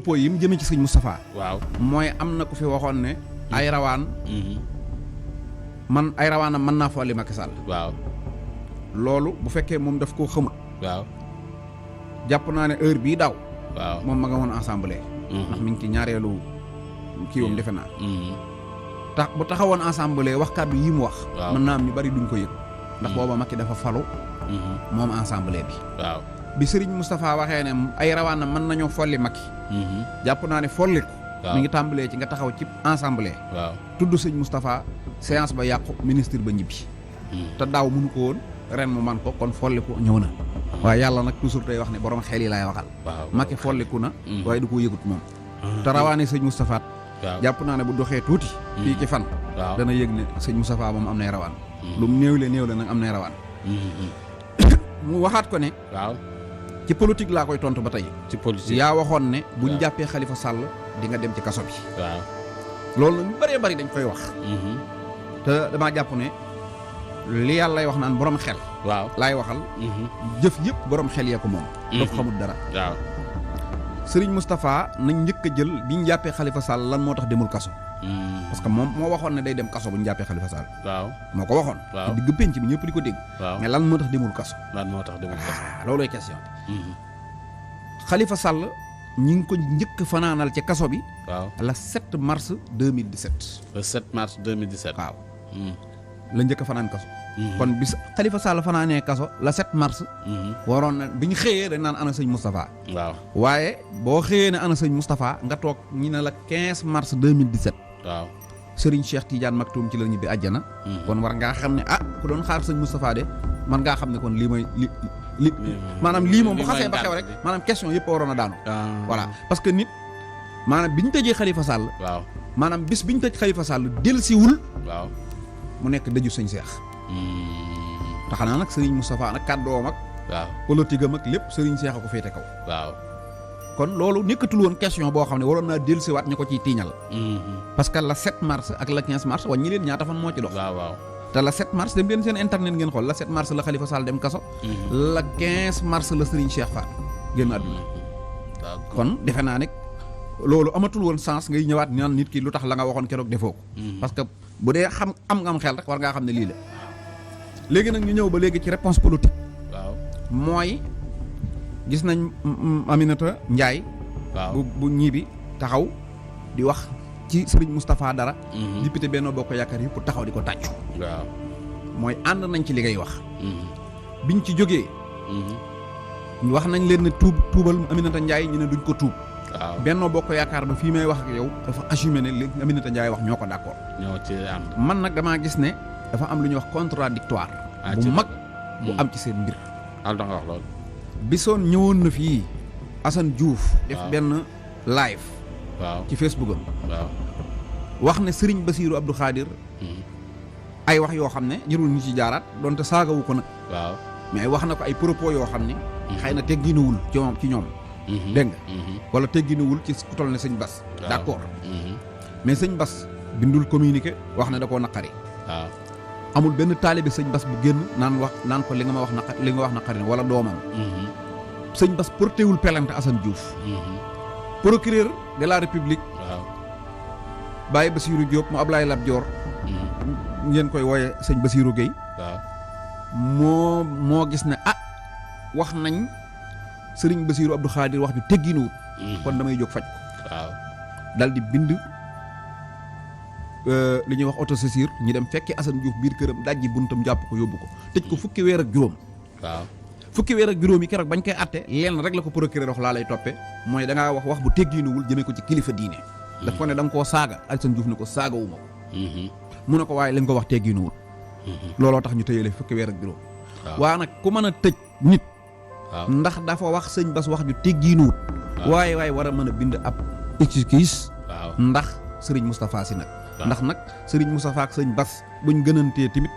po yi mu jëmee ci sëñ Moustapha. waaw mooy am na ku fi waxoon ne ay rawaan man ay rawaanam mën naa folli Macky Sall. waaw loolu bu fekkee moom daf koo xamut. waaw jàpp naa ne heure bii daaw. waaw moom ma nga woon assemblée. ndax mi ngi ci ñaareelu kiiwam defe naa. tax bu taxawoon assemblée wax kàddu yi mu wax. waaw mën naa am ñu bari duñ ko yëg. ndax booba Macky dafa falu. moom assemblée bi. waaw bi Serigne Moustapha waxee ne ay rawaanam mën nañoo folli Macky. jàpp naa ne folli ko. waaw mi ngi tàmbalee ci nga taxaw ci assemblée. waaw tudd sëñ Moustapha séance ba yàqu ministre ba ñibbi. te daaw mënu ko woon ren mu man ko kon folliku ñëw na. waaye yàlla nag toujours day wax ne borom xel yi laay waxal. waaw Macky folliku na. waaye du ko yëgut moom. te rawaane sëñ Moustapha. waaw jàpp naa ne bu doxee tuuti. fii ci fan. waaw dana yëg ne sëñ Moustapha moom am nay rawaan. lu mu néewle nag am nay rawaan. mu waxaat ko ne. waaw ci politique laa koy tontu ba tey. ci politique yaa waxoon ne buñ waaw jàppee Khalifa Sall di nga dem ci kaso bi. waaw loolu nag ñu bëree bëri dañ koy wax. te damaa jàpp ne li yàlla lay wax naan borom xel. waaw laay waxal. jëf yëpp borom xel yee ko moom. dafa xamul dara. waaw Serigne Moustapha nañ njëkk a jël bi ñu jàppee Khalifa Sall lan moo tax demul kaso. parce que moom moo waxoon ne day dem kaso bu ñu jàppee Khalifa Sall. waaw moo ko waxoon. waaw te digg penc bi ñëpp di ko dégg. waaw mais lan moo tax demul kaso. lan moo tax demul kaso. loolooy question bi. Khalifa Sall ñi ngi ko njëkk fanaanal ci kaso bi. waaw la 7 mars 2017. le 7 mars 2017. waaw la njëkk a fanaan kaso. kon bis Khalifa Sall fanaanee kaso la 7 mars. waroon na bi ñu xëyee dañ naan ana sëñ Moustapha. waaw waaye boo xëyee ne ana sëñ Moustapha nga toog ñi ne la 15 mars 2017. waaw Serigne Cheikh Tidiane Maktoum ci la ñibbi àjjana. kon war ngaa xam ne ku doon xaar sëñ Moustapha de man ngaa xam ne kon lii mooy li maanaam lii moom bu xasee ba xew rek maanaam question yëpp waroon a daanu. voilà parce que nit maanaam bi ñu tëjee Khalifa Sall. waaw maanaam bis bi ñu tëj Khalifa Sall dellusiwul. waaw mu nekk dëju sëñ Cheikh. te xanaa nag Serigne Moustapha nag kàddoom ak. waaw politique am ak lépp Serigne Cheikh a ko féete kaw. waaw kon loolu nekkatul woon question boo xam ne waroon naa dellusiwaat ñu ko ciy tiiñal. parce que la 7 mars ak la 15 mars wàññi leen ñaata fan moo ci dox. waaw waaw te la 7 mars dem leen seen internet ngeen xool la 7 mars la Khalifa Sall dem kaso. la 15 mars la Serigne Cheikh Fall génn àdduna. kon defe naa ne loolu amatul woon sens ngay ñëwaat naan nit ki lu tax la nga waxoon keroog defoo ko. parce que bu dee xam am xel rek war ngaa xam ne lii la. léegi nag ñu ñëw ba léegi ci réponse politique. waaw mooy gis nañ Aminata Ndiaye. waaw bu ñii bi taxaw di wax ci Serigne Moustapha dara. député Benno Bokk Yaakaar yëpp taxaw di ko tàccu. waaw mooy ànd nañ ci li ngay wax. biñ ci jógee. wax nañ leen ne tuubal Aminata Ndiaye ñu ne duñ ko tuub. waaw Benno Bokk Yaakaar ba fii may wax ak yow dafa assumé ne léegi Aminata Ndiaye wax ñoo ko d'accord. ñoo ci ànd. man nag damaa gis ne dafa am lu ñuy wax contradictoire bu mag bu am ci seen mbir. al da nga wax loolu. bisoon ñëwoon na fii Assane Diouf. def waaw benn live. waaw ci Facebook am. waaw wax ne Serigne Bassirou Abdou Khadir. ay wax yoo xam ne jërul ñu ci jaaraat donte saagawu ko nag. waaw mais wax na ko ay propos yoo xam ne. xëy na tegginuwul ci ñoom. dégg nga. wala tegginuwul ci ku toll ne sëñ Bass. waaw d'accord mais sëñ Bass bindul communiqué wax ne da koo naqari. waaw amul benn taalibe sëñ Bass bu génn naan ko li nga ma wax naqari na wala doomam. sëñ Bass portéwul plainte Assane Diouf. procureur de la République. waaw Baye Bassirou Diop mu Ablaye Lat Dior. ngeen koy wooye sëñ Bassirou Gueye. waaw moo gis ne wax nañ Serigne Bassirou Abdou Khadir wax ju tegginuwut. kon damay jóg faj ko. waaw dal di bind li ñuy wax autosaisir ñu dem fekki Assane Diouf biir këram dajji buntam jàpp ko yóbbu ko tëj ko fukki weer ak juróom. waaw fukki weer ak juróom yi keroog bañ koy atte lenn rek la ko procureur wax laa lay toppee mooy da ngaa wax bu tegginuwul jëmee ko ci kilifa diine. daf ko ne da nga koo saaga Assane Diouf ne ko saagawuma ko. mu ne ko waaye li nga ko wax tegginuwul. looloo tax ñu tëyale fukki weer ak juróom. waa nag ku mën a tëj nit. ndax dafa wax sëñ Bass wax ju tegginuwut. waaye war a mën a bind ab excuse. ndax Serigne Moustapha Sy nag. ndax nag Serigne Moustapha ak sëñ Bass buñ gënantee tamit.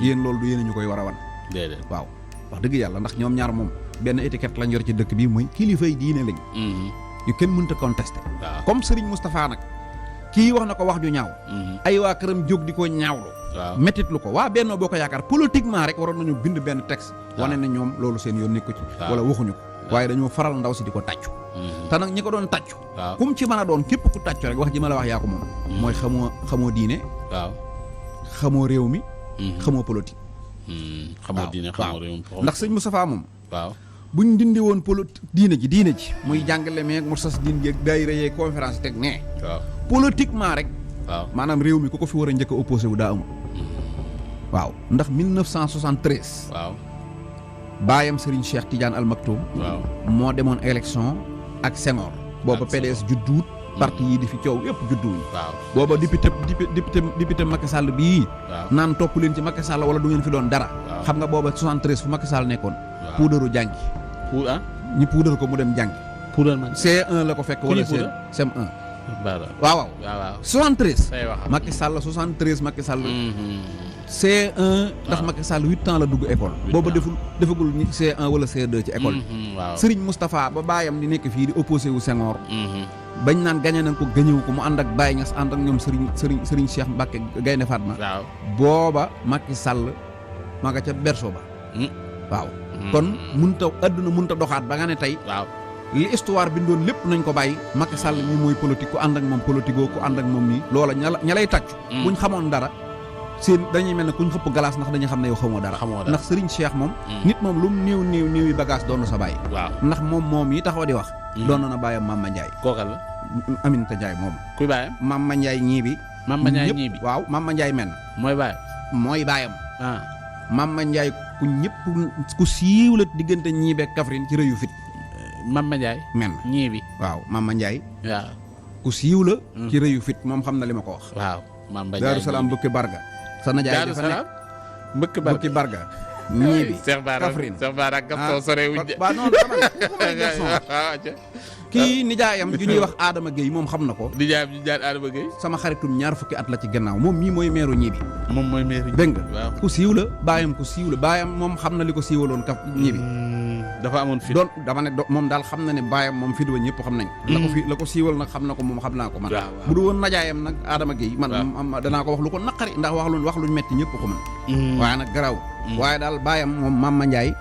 yéen loolu du yéen ñu koy war a wan. déedéet waaw wax dëgg yàlla ndax ñoom ñaar moom benn étiquette lañ yor ci dëkk bi mooy kilifay diine lañ. yu kenn mënta contesté. comme Serigne Moustapha nag kii wax na ko wax ju ñaaw. ay waa këram jóg di ko ñaawlu. métit lu ko waa Benno Bokk Yaakaar politiquement rek waroon nañu bind benn texte. wane na ñoom loolu seen yoon nekku ci. wala waxuñu ko. waaye dañoo faral ndaw si di ko tàccu te nag ñi ko doon tàccu waaw kum ci mën a doon képp ku tàccu rek wax ji ma la wax yaa ko moom mooy xamoo diine waaw xamoo réew mi xamoo politique xamoo diine xamoo réew mi ndax sëñ Moustapha moom waaw buñ dindi woon politique diine ji muy jàngale meeg mu sas diine yeeg daayira yeeg conférence teg nee waaw politiquement rek waaw maanaam réew mi ku ko fi war a njëkk a opposé wu daa amul waaw ndax 1973 waaw baayam Serigne Cheikh Tidiane Al Maktoum waaw moo demoon élection ak Senghor booba PDS judduut parti yi di fi coow yëpp judduwuñ waaw booba député Macky Sall bii naan topp leen ci Macky Sall wala du ngeen fi doon dara xam nga booba 73 fu Macky Sall nekkoon puudaru jàngi ñu puudar ko mu dem jàngi C1 la ko fekk wala CM1 waaw 73 Macky Sall 73 Macky Sall C1 ndax Macky Sall 8 ans la dugg école booba defagul C1 wala C2 ci école Serigne Moustapha ba baayam di nekk fii di opposé wu Senghor bañ naan gañe nañ ko gañewu ko mu ànd ak Baye Niass ànd ak ñoom Serigne Cheikh Mbacke Gaynde Fatma booba Macky Sall ma nga ca berceau ba waaw kon adduna mënta doxaat ba nga ne tey li histoire bi doon lépp nañ ko bàyyi Macky Sall mi mooy politique ku ànd ak moom politique ku ànd ak moom nii loola ña lay tàccu buñ xamoon dara seen dañuy mel ne kuñ xëpp glace ndax dañuy xam ne yow xamoo dara ndax Serigne Cheikh moom nit moom lu mu néew yi bagage doon na sa bàyyi ndax moom yi taxaw di wax doon na bàyyam Mama Ndiaye kookal la Aminata Ndiaye moom kuy bàyyam Mama Ndiaye ñii bi waaw Mama Ndiaye men mooy bàyyam Mama Ndiaye ku siiw la diggante ñiibe ak Kaffrine ci rëyu fit Mama Ndiaye men ñii bi waaw Mama Ndiaye waaw ku siiw la ci rëyu fit moom xam na li ma ko wax waaw Mama Ndiaye Daaru Salaam Mbëkki Barga sa najaay dafa nekk Mbëkki Barga ñii bi Kaffrine Cheikh Bara Gaston sore wuñ de waaw non kii nijaayam ju ñuy wax Adama Gueye moom xam na ko nijaayam ñu jaar Adama Gueye sama xaritum 20 at la ci gannaaw moom mii mooy meeru ñii bi moom mooy meeru dégg nga ku siiw la baayam ku siiw la baayam moom xam na li ko siiwaloon kaf ñii bi dafa amoon fit doon dama ne moom daal xam na ne baayam moom fit wa ñëpp xam nañ la ko siiwal nag xam na ko moom xam naa ko man bu du woon najaayam nag Adama Gueye man danaa ko wax lu ko naqari ndax wax luñ metti ñëpp ko man waaye nag garaaw waaye daal baayam moom Mama Ndiaye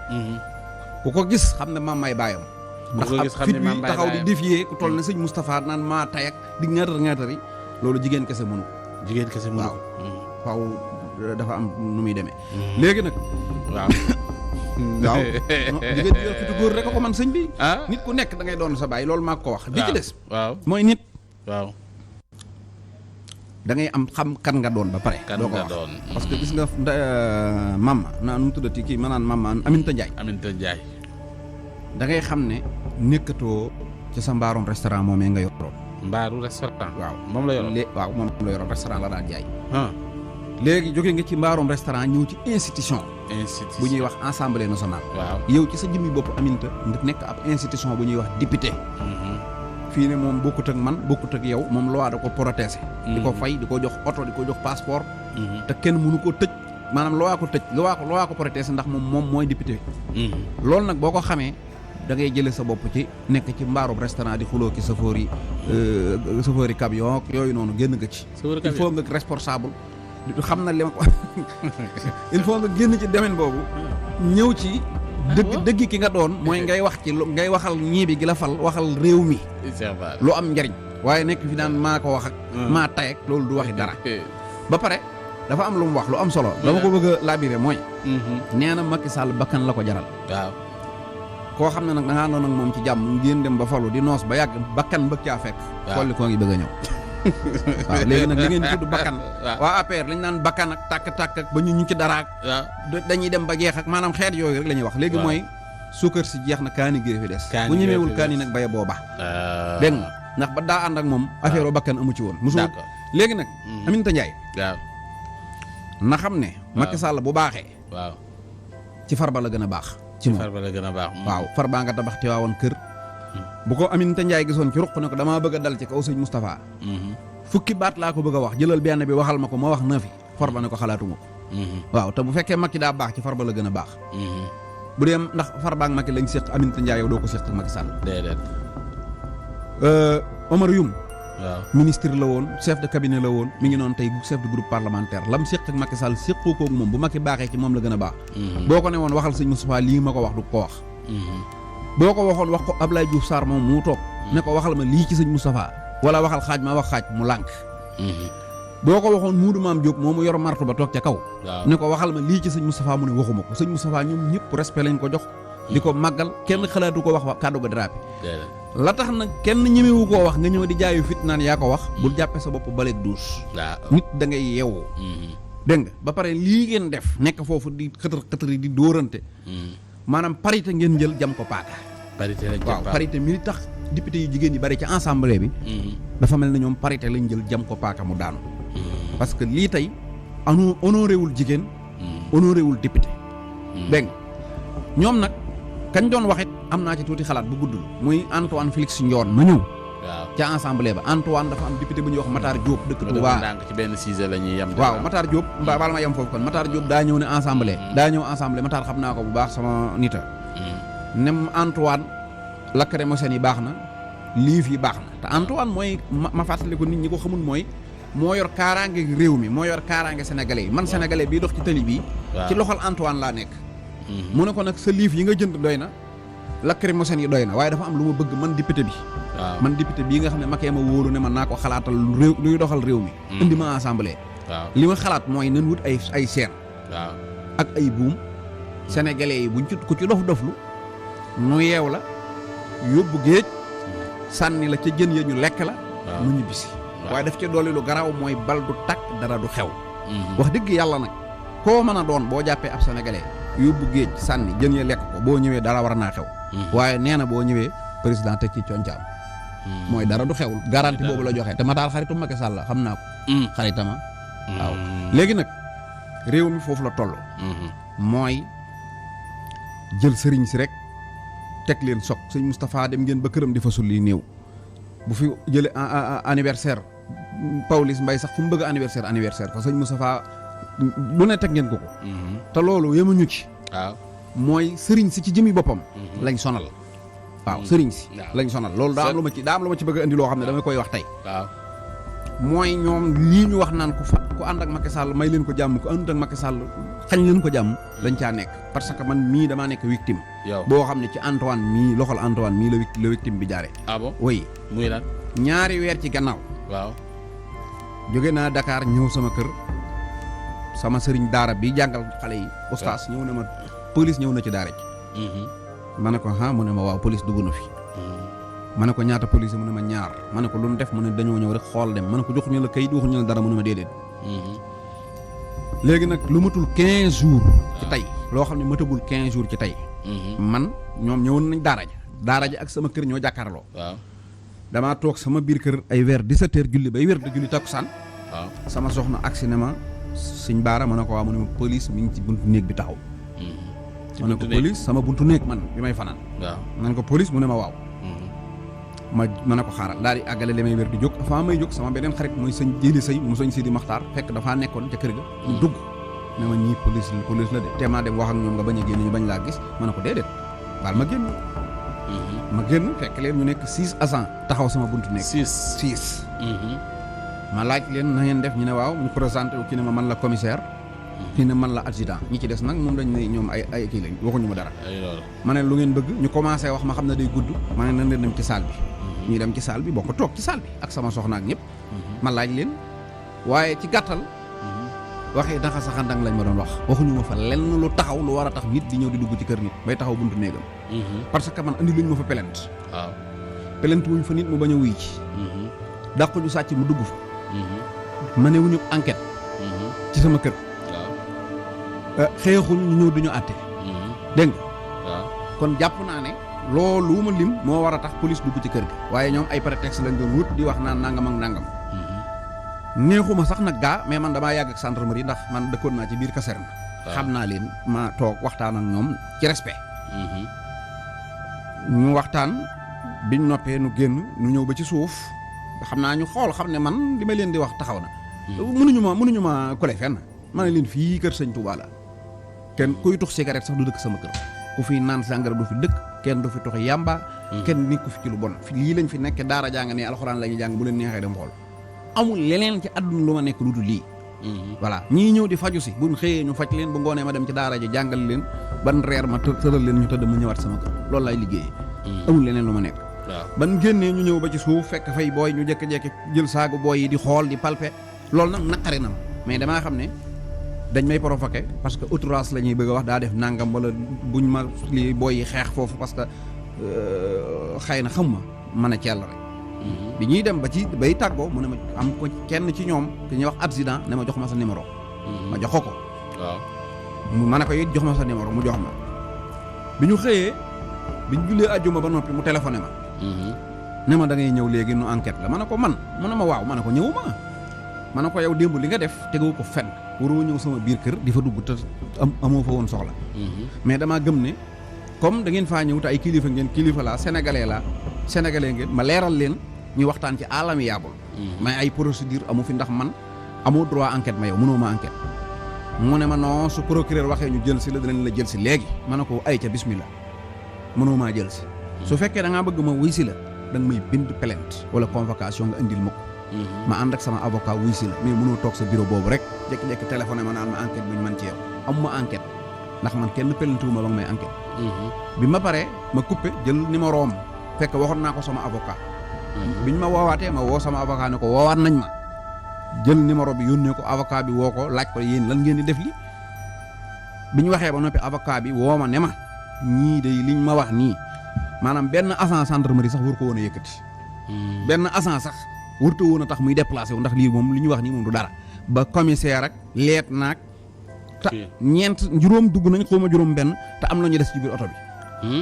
ku ko gis xam ne maam may baayam ndax ab fit bi taxaw di défier ku toll ne sëñ Moustapha naan maa tay ak di ŋaatar-ŋaatari loolu jigéen kese mënu waaw waaw dafa am nu muy demee léegi nag waaw jigéen ji fitu góor rek a ko man sëñ bi nit ku nekk da ngay doon sa baay loolu maa ko wax bi ci des mooy nit da ngay am xam kan nga doon ba pare doo ko wax parce que gis nga mama naa nu mu tuddati kii ma naan mama Aminata Ndiaye da ngay xam ne nekkatoo ci sa mbaarum restaurant moomee nga yoroon mbaaru restaurant moom la yoroon restaurant la daan jaay léegi jóge nga ci mbaarum restaurant ñëw ci institution bu ñuy wax assemblée nationale yow ci sa jëmmi bopp Aminata nekk ab institution bu ñuy wax député fii ne moom bokkut ak man bokkut ak yow moom loi da ko protéger di ko fay di ko jox oto di ko jox passeport te kenn mënu ko tëj maanaam loi ko protéger ndax moom mooy député loolu nag boo ko xamee da ngay jëlee sa bopp ci nekk ci mbaarum restaurant di xuloo ki chauffeur yi camion yooyu noonu génn nga ci il faut nga responsable xam na li ma ko il faut nga génn ci domaine boobu ñëw ci dëgg ki nga doon mooy ngay wax ci ngay waxal ñii bi gi la fal waxal réew mi lu am njariñ waaye nekk fi daan maa ko wax ak maa tay ak loolu du waxi dara ba pare dafa am lu mu wax lu am solo dama ko bëgg a labiré mooy nee na Macky Sall bakkan la ko jaral koo xam ne nag da ngaa doon ak moom ci jàmm ngeen dem ba falu di noos ba yàgg bakkan bëgg caa fekk xolli koo ngi bëgg a ñëw waaw léegi nag li ngeen di tudd bakkan waa APR lañ naan bakkan ak tàkk-tàkk ak ba ñu ci daraak dañuy dem ba jeex ak maanaam xeet yooyu rek la ñuy wax léegi mooy suukar si jeex na kaani gi fi des bu ñemeewul kaani nag baye booba dégg nga ndax ba daa ànd ak moom affaire bakkan amu ci woon mosul léegi nag Aminata Ndiaye na xam ne Macky Sall bu baaxee ci Farba la gën a baax ci moom Farba la gën a baax waaw Farba nga tabax te waawoon kër bu ko Aminata Ndiaye gisoon ci ruq ne ko damaa bëgg a dal ci kaw sëñ Moustapha fukki baat laa ko bëgg a wax jëlal benn bi waxal ma ko ma wax na fi Farba ne ko xalaatuma ko waaw te bu fekkee Macky daa baax ci Farba la gën a baax bu dee ndax Farba ak Macky lañ séq Aminata Ndiaye yow doo ko séq ak Macky Sall déedéet Omar Youm waaw ministre la woon chef de cabinet la woon mi ngi noonu tey chef de groupe parlementaire lam séq ak Macky Sall séqoo koog moom bu Macky baaxee ci moom la gën a baax boo ko ne woon waxal sëñ Moustapha lii ma ko wax du ko wax boo ko waxoon wax ko Ablaye Diouf Sarr moom mu toog ne ko waxal ma lii ci sëñ Moustapha wala waxal xaaj ma wax xaaj mu lànk boo ko waxoon Muudu Maam Diop moomu yor martu ba toog ca kaw ne ko waxal ma lii ci sëñ Moustapha mu ne waxuma ko sëñ Moustapha ñoom ñëpp respect lañ ko jox di ko màggal kenn xalaatu ko wax kàddu ga drapé la tax nag kenn ñemewu koo wax nga ñëw di jaayu fit naan yaa ko wax bul jàppe sa bopp baleeg douche nit da ngay yeewu dégg nga ba pare lii ngeen def nekk foofu di xëtër yi di dóorante maanaam parité ngeen jël jam ko paaka waaw parité mi tax député yu jigéen yi bari ci assemblée bi dafa mel na ñoom parité lañ jël jam ko paaka mu daanu parce que lii tey honoré wul jigéen honoré wul député dégg nga ñoom nag kañ doon waxit am naa ci tuuti xalaat bu guddul muy Antoine Félix Ndione ma ñëw ca assemblée ba Antoine dafa am député bu ñuy wax Matar Diop dëkk Touba ci benn sujet la ñuy yem waaw Matar Diop baal ma yem foofu kon Matar Diop daa ñëw ne assemblée Matar xam naa ko bu baax sama nita nem Antoine lacrymogène yi baax na liif yi baax na te Antoine mooy ma fàttali ko nit ñi ko xamul mooy moo yor kaaraange réew mi moo yor kaaraange sénégalais yi man sénégalais bii dox ci tali bii ci loxol Antoine laa nekk mu ne ko nag sa liif yi nga jënd doy na lacrymogène yi doy na waaye dafa am lu ma bëgg man député bi man député bii nga xam ne makee ma wóolu ne man naa ko xalaatal réew luy doxal réew mi indi ma assemblée li ma xalaat mooy nan wut ay seen ak ay buum sénégalais yi buñ ci ku ci dof-doflu nu yeew la yóbbu géej sànni la ca jën ya ñu lekk la mu ñibbisi waaye daf ci dolli lu garaaw mooy bal du takk dara du xew wax dëgg yàlla nag koo mën a doon boo jàppee ab sénégalais yóbbu géej sànni jën ya lekk ko boo ñëwee dara war naa xew waaye nee na boo ñëwee président teg ci concaam mooy dara du xew garanti boobu la joxe te Matar xaritu Macky Sall la xam naa ko xaritama waaw léegi nag réew mi foofu la toll mooy jël sëriñ si rek teg leen sok sëñ Moustapha dem ngeen ba këram di fa sulli néew bu fi jële anniversaire Pawlish Mbaye sax fu mu bëgg anniversaire fa sëñ Moustapha lu ne teg ngeen ko te loolu yemuñu ci mooy sëriñ si ci jëmi boppam lañ sonal waaw sëriñ si lañ sonal loolu daa am lu ma ci bëgg a indi loo xam ne dama koy wax tey mooy ñoom lii ñu wax naan ku ànd ak Macky Sall may leen ko jàmm ku ànd ak Macky Sall xañ leen ko jàmm dañ caa nekk parce que man mii damaa nekk victime boo xam ne ci Antoine mii loxol Antoine mii la victime bi jaare ah bon oui muy lan ñaari weer ci gannaaw waaw jóge naa Dakar ñëw sama kër sama sëriñ daara bi jàngal xale yi oustaz ñëw ne ma police ñëw na ci daara ji ma ne ko mu ne ma waaw police dugg na fi ma ne ko ñaata police mu ne ma ñaar ma ne ko lu mu def mu ne dañoo ñëw rek xool dem ma ne ko joxuñu la kayit waxuñu la dara mu ne ma déedéet léegi nag lu matul 15 jours ci tey loo xam ne matagul 15 jours ci tey man ñoom ñëwoon nañ daara ji ak sama kër ñoo jàkkaarloo damaa toog sama biir kër ay vers 17 heures julli bay weer da julli takkusaan sama soxna agsi ne ma sëñ Baara ma ne ko waaw mu ne ma police mi ngi ci buntu néeg bi taxaw ma ne ko police sama buntu néeg man bi may fanaan ma ne ko police mu ne ma waaw ma ne ko xaaral daal di àggale li may wér di jóg avant may jóg sama beneen xarit mooy sëñ Jili Sëy mu sëñ Sidi Maxtaar fekk dafaa nekkoon ca kër ga mu dugg ne ma ñii police la de te maa dem wax ak ñoom nga bañ a génn ñu bañ laa gis ma ne ko déedéet baal ma génn fekk leen ñu nekk 6 agents taxaw sama buntu néeg 6 ma laaj leen na ngeen def ñu ne waaw ñu présenté wu ki ne ma man la commissaire ki ne man la adjudant ñi ci des nag moom dañ ne ñoom ay kii lañ waxuñu ma dara ma ne lu ngeen bëgg ñu commencé wax ma xam ne day gudd ma ne nan leen dem ci salle bi ñu dem ci salle bi boo ko toog ci salle bi ak sama soxna ak ñëpp ma laaj leen waaye ci gàttal waxee daxa saxandang lañ ma doon wax waxuñu ma fa lenn lu taxaw lu war a tax nit di ñëw di dugg ci kër nit bay taxaw buntu néegam parce que man andi luñ ma fa plainte plainte wuñ fa nit mu bañ a wuy ci dàquñu sàcc mu dugg fa ma ne wuñu enquête ci sama kër xeexuñu ñu ñëw duñu àtte dégg nga kon jàpp naa ne loolu ma lim moo war a tax police dugg ci kër gi waaye ñoom ay prétexte lañ doon wut di wax naan nangam ak nangam neexuma sax nag gaa mais man damaa yàgg ak gendarmerie ndax man dëkkoon naa ci biir caserne xam naa leen ma toog waxtaan ak ñoom ci respect ñu waxtaan biñ noppee nu génn nu ñëw ba ci suuf xam naa ñu xool xam ne man li ma leen di wax taxaw na mënuñu ma kole fenn ma ne leen fii kër sëñ Touba la kenn kuy tux cigarette sax du dëkk sama kër ku fi naan sàngara du fi dëkk kenn du fi tux yàmba kenn nekku fi ci lu bon lii lañ fi nekk daara jàng ne alxuraan la ñuy jàng bu leen neexee dem xool amul leneen ci àdduna lu ma nekk lu dul lii voilà ñii ñëw di faju si buñ xëyee ñu faj leen bu ngoonee ma dem ci daara ji jàngal leen ban reer ma tëral leen ñu tëdd ma ñëwaat sama kër loolu laay liggéeyee amul leneen lu ma nekk. waaw ban génnee ñu ñëw ba ci suuf fekk fay booy ñu jékki-jékki jël saagu booy yi di xool di palper loolu nag naqari na ma mais damaa xam ne dañ may provoquer parce que outrage la ñuy bëgg a wax daa def nangam wala buñ ma li booy yi xeex foofu parce que xëy na xam ma mën a cell rek. bi ñuy dem ba ci bay tàggoo mu ne ma am ko kenn ci ñoom ki ñuy wax accident ne ma jox ma sa numéro. ma jox ko. waaw ma ne ko it jox ma sa numéro mu jox ma. bi ñu xëyee bi ñu jullee àjjuma ba noppi mu téléphoné ma. ne ma da ngay ñëw léegi nu enquête la ma ne ko man mu ne ma waaw ma ne ko ñëwuma ma ne ko yow démb li nga def tegoo ko fenn waroo ñëw sama biir kër di fa dugg te amoo fa woon soxla. mais damaa gëm ne comme da ngeen faa ñëw te ay kilifa ngeen kilifa laa sénégalais ngeen ma leeral leen ñu waxtaan ci amiable. mais ay procédure amu fi ndax man amoo droit enquête ma yow mënoo ma enquête. mu ne ma non su procureur waxee ñu jël si la dinañ la jël si léegi ma ne ko ay ca bismillah mënoo maa jël si. su fekkee da ngaa bëgg ma wuy si la da nga may bind plainte wala convocation nga indil ma ko. ma ànd ak sama avocat wuy si la mais mënoo toog sa bureau boobu rek jékki-jékki téléphoné ma naan ma enquête buñ mën ci yow am ma enquête ndax man kenn pellantuwuma ba nga may enquête. bi ma paree ma coupé jël numéro am fekk waxoon naa ko sama avocat. biñ ma woowaatee ma woo sama avocat ne ko woowaat nañ ma jël numéro bi yónnee ko avocat bi woo ko laaj ko yéen lan ngeen di def li biñ waxee ba noppi avocat bi woo ma ne ma ñii de liñ ma wax nii maanaam benn agent gendarmerie sax war ko woon a yëkkati. benn agent sax warut woon a tax muy déplacé wu ndax lii moom li ñu wax nii moom du dara. ba commissaire ak leet naag. te ñeent juróom dugg nañ xaw ma juróom benn te am na ñu des ci biir oto bi.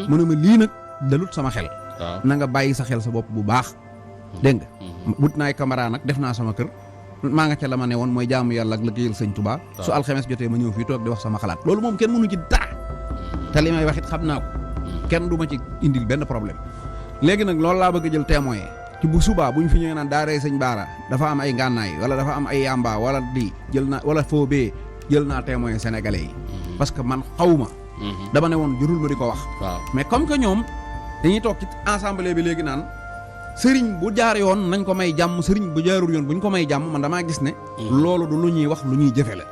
mu ne ma lii nag dalut sama xel. na nga bàyyi sa xel sa bopp bu baax. dégg nga. wut naay caméra nag def naa sama kër. maa nga ca la ma ne woon mooy jaamu yàlla ak liggéeyal sëñ Tuubaa. su alxames jotee ma ñëw fii toog di wax sama xalaat. loolu moom kenn mënu ci dara. te li may wax it xam naa ko. kenn du ma ci indil benn problème. léegi nag loolu laa bëgg a jël témoin ci bu subaa bu ñu fi ñëwee naan daa rey sëñ Baara dafa am ay ngànnaay wala dafa am ay yamba wala di jël naa wala foobee jël naa témoin sénégalais yi. parce que man xawma dama ne woon jurul ma di ko wax. mais comme que ñoom dañuy toog ci assemblée bi léegi naan sëriñ bu jaar yoon nañ ko may jàmm sëriñ bu jaarul yoon buñ ko may jàmm man damaa gis ne. loolu du lu ñuy wax lu ñuy jëfe la.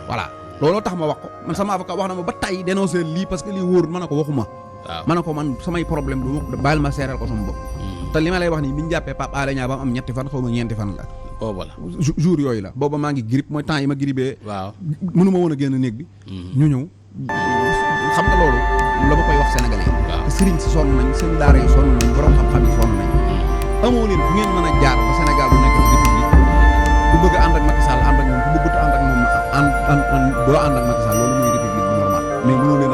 voilà looloo tax ma wax ko man sama avocat wax na ma ba tey dénoncé lii parce que lii wóorul ma ne ko waxuma. ma ne ko man samay problème du ma bàyyil ma seeral ko sama bopp. te li ma lay wax nii bi ñu jàppee Pape Alé Niang ba am ñetti fan xaw ma ñeenti fan la. booba la jour yooyu la booba maa ngi grippe mooy temps yi ma grippee. waaw mënu ma woon a génn néeg bi. ñu ñëw xam nga loolu la ma koy wax sénégalais yi. te sëriñ si sonn nañ seen daara yi sonn nañ borom xam-xam yi sonn nañ. amoo leen fu ngeen mën a jaar ba Sénégal bu nekk république ku bëgg a ànd ak Macky Sall ànd ak moom ku bëggut a ànd ak moom doo ànd ak Macky Sall loolu muy république bu normal mais mënoo leen